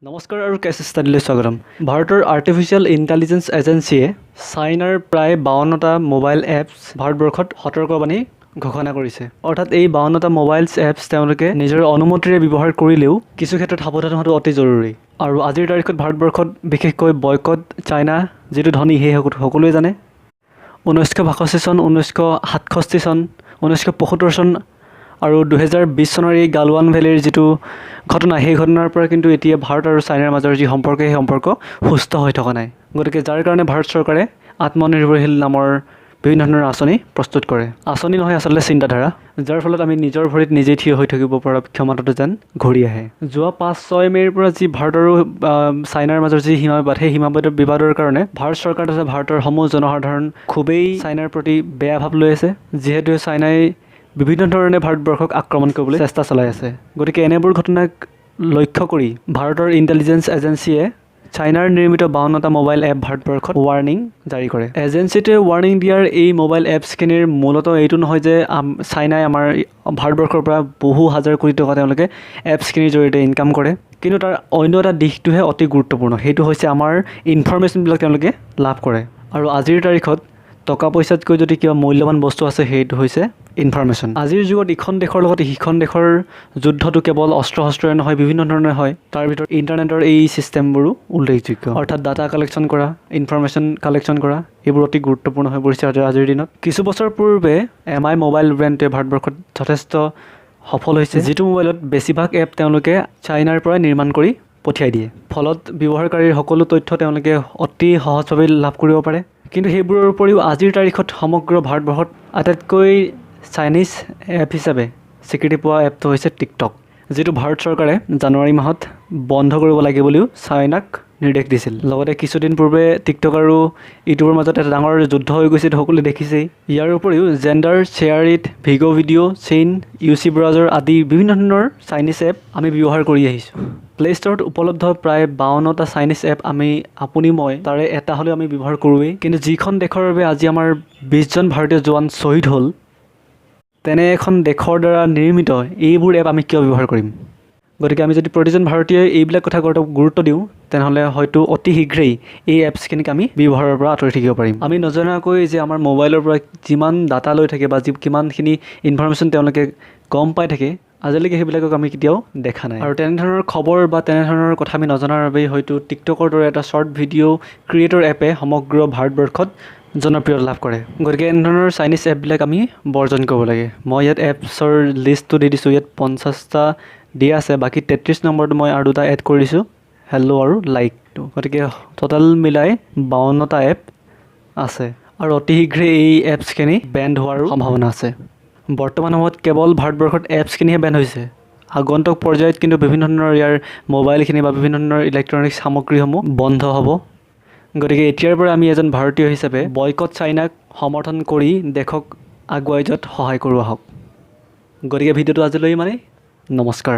নমস্কাৰ আৰু কেছ ষ্টাডিলৈ স্বাগতম। ভাৰতৰ আৰ্টিফিচিয়েল ইণ্টেলিজেঞ্চ এজেঞ্চিয়ে চাইনাৰ প্ৰায় 52টা মোবাইল এপছ ভাৰতবৰ্ষত সতৰ্কবাণী ঘোষণা কৰিছে। অৰ্থাৎ এই 52টা মোবাইল এপছ তেওঁলোকে নিজৰ অনুমতিৰে ব্যৱহাৰ কৰিলেও কিছু ক্ষেত্ৰত সাৱধান হোৱাটো অতি জৰুৰী। আৰু আজিৰ তাৰিখত ভাৰতবৰ্ষত বিশেষকৈ বয়কট চাইনা যিটো ধ্বনি, সেই সকলোৱে জানে। 1962 চন, 1967 চন, 1975 চন আৰু 2020 চনৰ এই গালৱান ভেলীৰ যিটো ঘটনা, সেই ঘটনাৰ পৰা কিন্তু এতিয়া ভাৰত আৰু চাইনাৰ মাজৰ যি সম্পৰ্ক, সেই সম্পৰ্ক সুস্থ হৈ থকা নাই। গতিকে যাৰ কাৰণে ভাৰত চৰকাৰে আত্মনিৰ্ভৰশীল নামৰ বিভিন্ন ধৰণৰ আঁচনি প্ৰস্তুত কৰে। আঁচনি নহয়, আচলতে চিন্তাধাৰা, যাৰ ফলত আমি নিজৰ ভৰিত নিজেই থিয় হৈ থাকিব পৰা ক্ষমতাটো যেন ঘূৰি আহে। যোৱা 5-6 মে'ৰ পৰা যি ভাৰত আৰু চাইনাৰ মাজৰ যি সীমা বিবাদ, সেই সীমা বিবাদৰ কাৰণে ভাৰত চৰকাৰ তথা ভাৰতৰ সমূহ জনসাধাৰণ খুবেই চাইনাৰ প্ৰতি বেয়া ভাৱ লৈ আছে, যিহেতু চাইনাই বিভিন্ন ধৰণে ভাৰতবৰ্ষক আক্ৰমণ কৰিবলৈ চেষ্টা চলাই আছে। গতিকে এনেবোৰ ঘটনাক লক্ষ্য কৰি ভাৰতৰ ইণ্টেলিজেঞ্চ এজেঞ্চিয়ে চাইনাৰ নিৰ্মিত 52টা মোবাইল এপ ভাৰতবৰ্ষত ৱাৰ্ণিং জাৰি কৰে। এজেঞ্চিটোৱে ৱাৰ্ণিং দিয়াৰ এই মোবাইল এপছখিনিৰ মূলতঃ এইটো নহয় যে চাইনাই আমাৰ ভাৰতবৰ্ষৰ পৰা বহু হাজাৰ কোটি টকা তেওঁলোকে এপছখিনিৰ জৰিয়তে ইনকাম কৰে। কিন্তু তাৰ অন্য এটা দিশটোহে অতি গুৰুত্বপূৰ্ণ, সেইটো হৈছে আমাৰ ইনফৰমেশ্যনবিলাক তেওঁলোকে লাভ কৰে। আৰু আজিৰ তাৰিখত টকা পইচাতকৈ যদি কিবা মূল্যৱান বস্তু আছে, সেইটো হৈছে ইনফৰমেশ্যন। আজিৰ যুগত ইখন দেশৰ লগত সিখন দেশৰ যুদ্ধটো কেৱল অস্ত্ৰ শস্ত্ৰৰে নহয়, বিভিন্ন ধৰণে হয়। তাৰ ভিতৰত ইণ্টাৰনেটৰ এই ছিষ্টেমবোৰো উল্লেখযোগ্য। অৰ্থাৎ ডাটা কালেকশ্যন কৰা, ইনফৰমেশ্যন কালেকশ্যন কৰা, এইবোৰ অতি গুৰুত্বপূৰ্ণ হৈ পৰিছে আজিৰ দিনত। কিছু বছৰ পূৰ্বে এম আই মোবাইল ব্ৰেণ্ডটোৱে ভাৰতবৰ্ষত যথেষ্ট সফল হৈছে, যিটো মোবাইলত বেছিভাগ এপ তেওঁলোকে চাইনাৰ পৰাই নিৰ্মাণ কৰি পঠিয়াই দিয়ে। ফলত ব্যৱহাৰকাৰীৰ সকলো তথ্য তেওঁলোকে অতি সহজভাৱে লাভ কৰিব পাৰে। কিন্তু সেইবোৰৰ উপৰিও আজিৰ তাৰিখত সমগ্ৰ ভাৰতবৰ্ষত আটাইতকৈ চাইনিজ এপ হিচাপে স্বীকৃতি পোৱা এপটো হৈছে টিকটক, যিটো ভাৰত চৰকাৰে জানুৱাৰী মাহত বন্ধ কৰিব লাগে বুলিও চাইনাক নিৰ্দেশ দিছিল। লগতে কিছুদিন পূৰ্বে টিকটক আৰু ইউটিউবৰ মাজত এটা ডাঙৰ যুদ্ধ হৈ গৈছে, এইটো সকলোৱে দেখিছেই। ইয়াৰ উপৰিও gender, share it, ভিগ' video, chain, U C browser আদি বিভিন্ন ধৰণৰ চাইনিজ এপ আমি ব্যৱহাৰ কৰি আহিছোঁ। প্লে' ষ্ট'ৰত উপলব্ধ প্ৰায় 52টা চাইনিজ এপ আমি, আপুনি, মই তাৰে এটা হ'লেও আমি ব্যৱহাৰ কৰোঁৱেই। কিন্তু যিখন দেশৰ বাবে আজি আমাৰ 20জন ভাৰতীয় জোৱান শ্বহীদ হ'ল, তেনে এখন দেশৰ দ্বাৰা নিৰ্মিত এইবোৰ এপ আমি কিয় ব্যৱহাৰ কৰিম? গতিকে আমি যদি প্ৰতিজন ভাৰতীয়ই এইবিলাক কথা গুৰুত্ব দিওঁ, তেনেহ'লে হয়তো অতি শীঘ্ৰেই এই এপছখিনিক আমি ব্যৱহাৰৰ পৰা আঁতৰি থাকিব পাৰিম। আমি নজনাকৈ যে আমাৰ মোবাইলৰ পৰা যিমান ডাটা লৈ থাকে বা যি কিমানখিনি ইনফৰমেশ্যন তেওঁলোকে গম পাই থাকে, আজিলৈকে সেইবিলাকক আমি কেতিয়াও দেখা নাই। আৰু তেনেধৰণৰ খবৰ বা তেনেধৰণৰ কথা আমি নজনাৰ বাবেই হয়তো টিকটকৰ দৰে এটা শ্বৰ্ট ভিডিঅ' ক্ৰিয়েটৰ এপে সমগ্ৰ ভাৰতবৰ্ষত জনপ্ৰিয়তা লাভ কৰে। গতিকে এনেধৰণৰ চাইনিজ এপবিলাক আমি বৰ্জন কৰিব লাগে। মই ইয়াত এপছৰ লিষ্টটো দি দিছোঁ। ইয়াত 50টা দিয়া আছে, বাকী 33 নম্বৰটো মই আৰু দুটা এড কৰি দিছোঁ, হেল্ল' আৰু লাইকটো। গতিকে ট'টেল মিলাই 52টা এপ আছে আৰু অতি শীঘ্ৰেই এই এপছখিনি বেণ্ড হোৱাৰো সম্ভাৱনা আছে। বৰ্তমান সময়ত কেৱল ভাৰতবৰ্ষত এপছখিনিহে বেণ্ড হৈছে। আগন্তুক পৰ্যায়ত কিন্তু বিভিন্ন ধৰণৰ ইয়াৰ মোবাইলখিনি বা বিভিন্ন ধৰণৰ ইলেক্ট্ৰনিক্স সামগ্ৰীসমূহ বন্ধ হ'ব। গতিকে এতিয়াৰ পৰা আমি এজন ভাৰতীয় হিচাপে বয়কট চাইনাক সমৰ্থন কৰি দেশক আগুৱাই যোৱাত সহায় কৰোঁ আহক। গতিকে ভিডিঅ'টো আজিলৈ ইমানেই। নমস্কাৰ।